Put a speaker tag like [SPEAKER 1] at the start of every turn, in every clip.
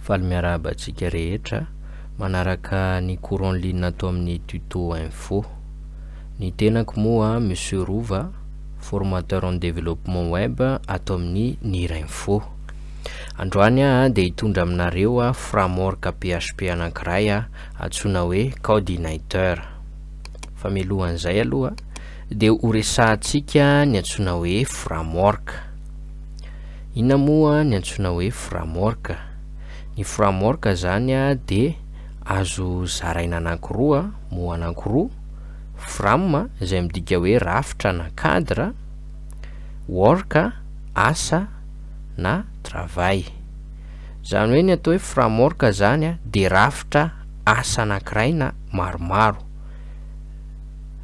[SPEAKER 1] Faly miarahaba antsika rehetra manaraka ny cours en ligne ato amin'ny Tuto Info. Ny tenako moa Monsieur Rova, formateur en développement web ato amin'ny Nirinfo. Androany aho dia hitondra aminareo framework PHP anankiray antsoina hoe Codeigniter. Fa mialohan'izay aloha dia ho resahantsika ny antsoina hoe framework. Inona moa ny antsoina hoe framework? Ny framework zany dia azo zaraina anankiroa, mot anankiroa, frame izay midika hoe rafitra na cadre, work asa na travail. Zany hoe ny atao hoe framework zany dia rafitra asa anankiray na maromaro.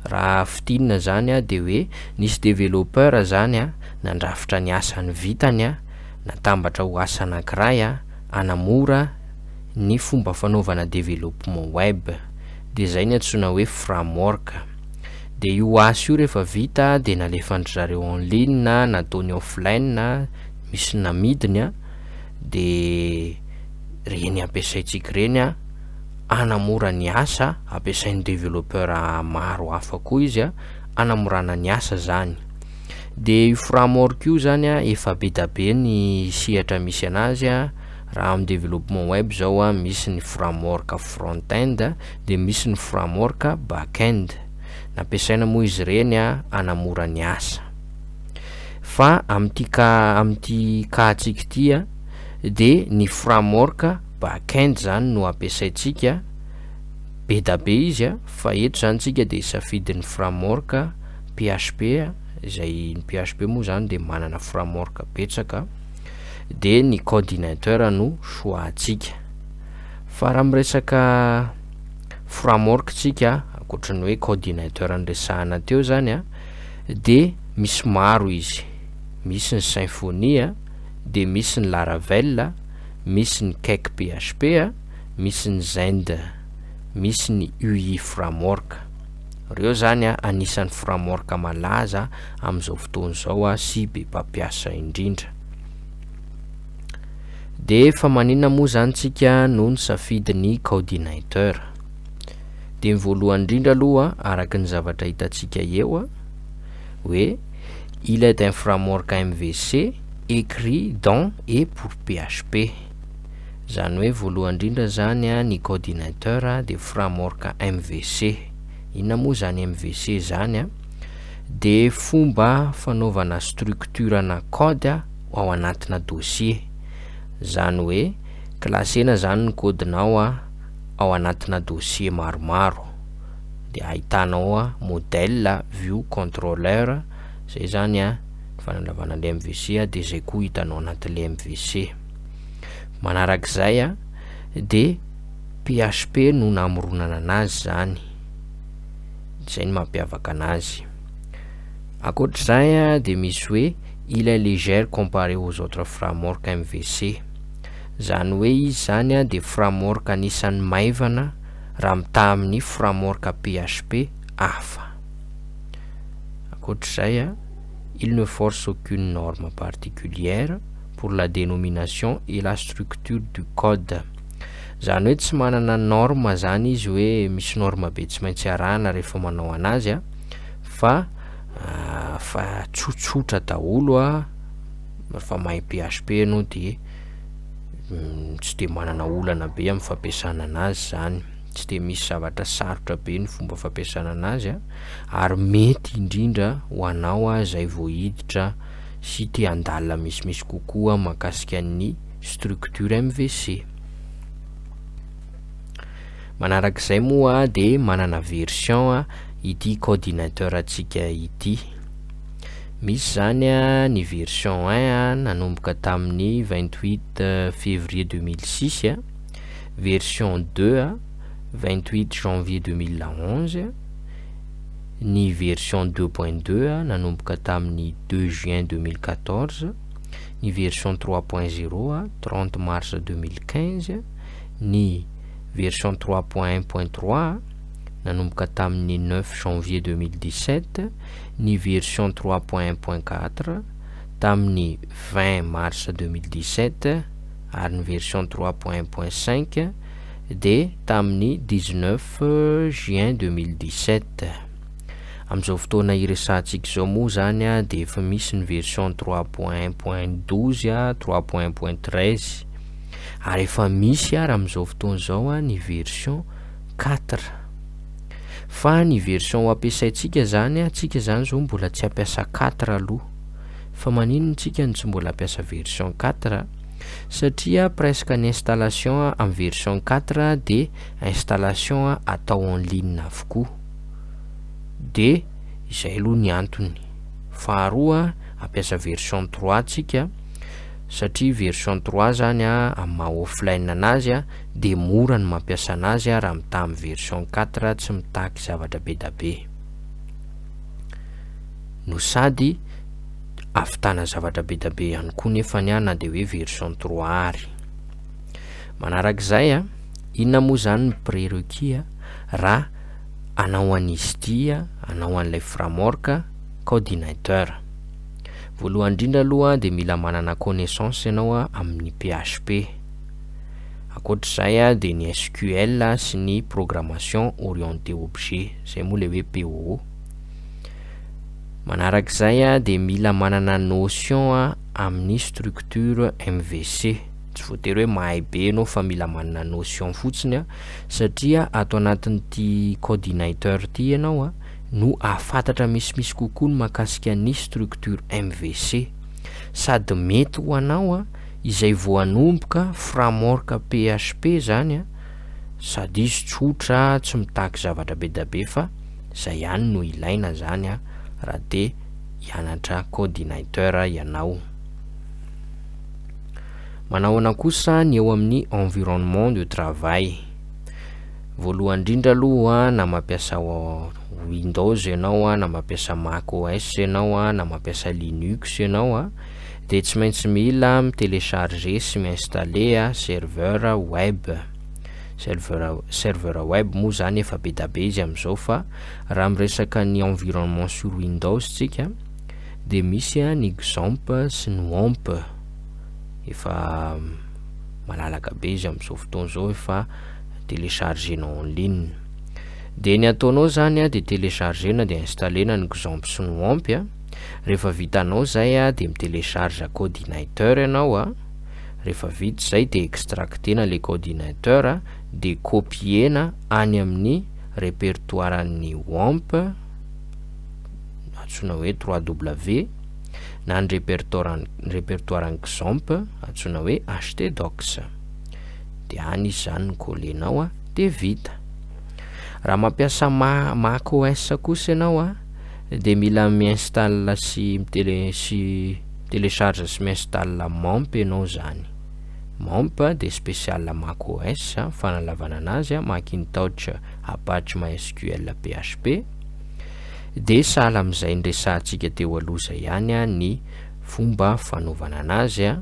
[SPEAKER 1] Raha fintinina zany dia hoe nisy développeur zany nandrafitra ny asany vitany natambatra ho asa anankiray hanamora ny fomba fanaovana développement web, de zay ny antsoina hoe framework. De io asa io rehefa vita de nalefan-dry zareo en ligne, nataony offline, misy namidiny de reny ampiasaintsika reny hanamora ny asa, ampiasain'ny développeur maro hafa koa izy hanamorana ny asa zany. De io framework io zany efa be da be ny sehatra misy anazy. Raha amy développement web zao misy ny framework front-end, de misy ny framework back-end. Nampiasaina moa izy reny hanamora ny asa. Fa am'ty cas, am'ty cas antsika ty de ny framework back-end zany no ampiasaintsika. Be da be izy fa eto zany tsika de hisafidy ny framework PHP, izay ny PHP moa zany de manana framework betsaka, de ny CodeIgniter no choix antsika. Fa raha miresaka framework tsika, ankoatran'ny hoe CodeIgniter noresahana teo zany de misy maro izy: misy ny Symfony, de misy ny Laravel, misy ny Cake PHP, misy ny Zend, misy ny UI Framework. Reo zany anisan'ny framework malaza am'izao fotoana zao sy be mpampiasa indrindra. De fa maninona moa zany tsika no nisafidy ny CodeIgniter? De ny voalohany indrindra aloha, araky ny zavatra hitantsika eo hoe il est un framework MVC écrit dans et pour PHP. Zany hoe voalohany indrindra zany ny CodeIgniter de framework MVC. Inona moa zany MVC zany? De fomba fanaovana structure na code ao anatina dossier. Zany hoe classena zany ny code-nao ao anatina dossier maromaro, de ahitanao modèle, view, contrôleur. Zay zany fanalavana le MVC, de zay koa hitanao anatin'le MVC. Manarak'izay de PHP no namoronana anazy zany, zay no mampiavaka anazy. Ankoatr'izay de misy hoe il est légère comparé aux autres framework MVC. Zany hoe izy zany de framework anisan'ny maivana raha mitaha amin'ny framework PHP hafa. Ankoatr'izay il ne force aucune norme particulière pour la dénomination et la structure du code. Zany hoe tsy manana norme zany izy, hoe misy norme be tsy maintsy arahana rehefa manao anazy fa tsotsotra daholo. Rehefa mahay PHP anao de tsy de manana olana be amy fampiasana anazy zany, tsy de misy zavatra sarotra be ny fomba fampiasana anazy ary mety indrindra ho anao zay vao hiditra sy te handalina misimisy kokoa mahakasika ny structure MVC. Manarak'izay moa de manana version ity CodeIgniter antsika ity. Misy zany ny version 1 nanomboka tamin'ny 28 février 2006, version 2 28 janvier 2011, ny version 2.2 nanomboka tamin'ny 2 juin 2014, ny version 3.0 30 mars 2015, ny version 3.1.3 nanomboka tamin'ny 9 janvier 2017, ny version 3.1.4 tamin'ny 20 mars 2017. ary ny version 3.1.5 de tamin'ny 19 juin 2017. Amin'izao fotoana iresahantsika izao moa zany a de efa misy ny version 3.1.12 a, 3.1.13, ary efa misy ary amin'izao fotoana izao a ny version 4. Fa ny version ho ampiasaintsika zany a, tsika zany zao mbola tsy hampiasa 4 aloha. Fa maninona tsika no tsy mbola hampiasa version 4? Satria presque ny installation amin'ny version 4 de installation atao en ligne avokoa. De izay aloha ny antony. Faharoa, hampiasa version 3 tsika satria version 3 zany a amin'ny maha offline anazy a de mora ny mampiasa anazy a raha mitaha amin'ny version 4, tsy mitaky zavatra be da be no sady ahavitana zavatra be da be ihany koa nefany a na de hoe version 3 ary. Manarak'izay a, inona moa zany ny prérequis a raha hanao an'izy ity a, hanao an'ilay framework CodeIgniter? Voalohany indrindra aloha de mila manana connaissance ianao a amin'ny PHP. Ankoatr'izay a de ny SQL sy ny programmation orientée objet, zay moa le hoe POO. Manarak'izay a de mila manana notion a amin'ny structure MVC. Tsy voatery hoe mahay be ianao fa mila manana notion fotsiny a, satria ato anatin'ity CodeIgniter ty ianao a no ahafantatra misimisy kokoa ny mahakasika ny structure MVC, sady mety ho anao a izay voanomboka framework PHP zany a, sady izy tsotra, tsy mitaky zavatra be da be, fa zay ihany no ilaina zany a raha te hianatra CodeIgniter ianao. Manao ahoana kosa ny eo amin'ny environnement de travail? Voalohany indrindra aloha, na mampiasa Windows ianao a, na mampiasa Mac OS ianao a, na mampiasa Linux ianao a, de tsy maintsy mila mi-télécharger sy mi-installer a serveur web. Serveur web moa zany efa be da be izy am'izao, fa raha miresaka ny environnement sur Windows tsika de misy a ny XAMPP sy ny WAMP, efa malalaka be izy am'izao fotoana zao, efa téléchargenao en ligne. De ny ataonao zany a de téléchargena de installena ny XAMPP sy ny WAMP a. Rehefa vitanao zay a de mi-télécharge CodeIgniter ianao a. Rehefa vita zay de extractena le CodeIgniter a, de copiena any amin'ny répertoire-n'ny WAMP antsoina hoe 3W, na ny répertoire-n'ny XAMPP antsoina hoe htdocs, de any izy zany ny collenao a de vita. Raha mampiasa Mac OS kosa ianao a de mila mi-installe sy mitélé sy télécharge sy mi-installe MAMP ianao zany. MAMP de spécial Mac OS, fanalavana anazy a Macintosh, Apache, MySQL, PHP. De sahala am'izay nyresahantsika teo aloha zay ihany a ny fomba fanaovana anazy a.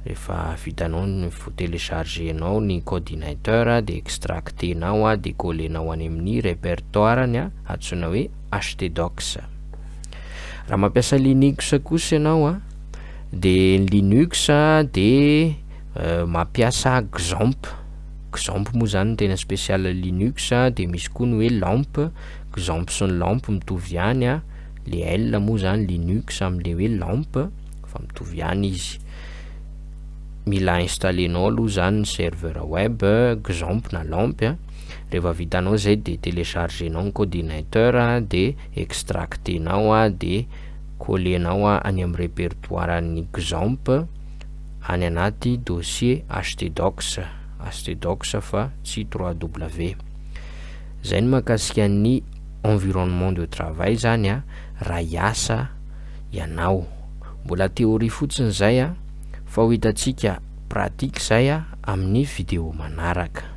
[SPEAKER 1] Rehefa vitanao ny vo téléchargenao ny CodeIgniter, de extractenao a, de collenao any amin'ny répertoire-ny a antsoina hoe htdocs. Raha mampiasa Linux kosa ianao a de ny Linux de mampiasa XAMPP. XAMPP moa zany no tena spécial Linux, de misy koa ny hoe LAMP. XAMPP sy ny LAMP mitovy ihany a, le L moa zany Linux am'le hoe LAMP, fa mitovy ihany izy. Mila installenao aloha zany ny serveur web XAMPP na LAMP a. Rehefa vitanao zay de téléchargenao ny CodeIgniter, de extractenao a, de collenao a any amin'ny répertoire-n'ny XAMPP any anaty dossier htdocs, htdocs fa tsy 3W. Zay ny mahakasika ny environnement de travail zany a raha hiasa ianao. Mbola théorie fotsiny zay a, fa ho hitantsika pratique zay a amin'ny vidéo manaraka.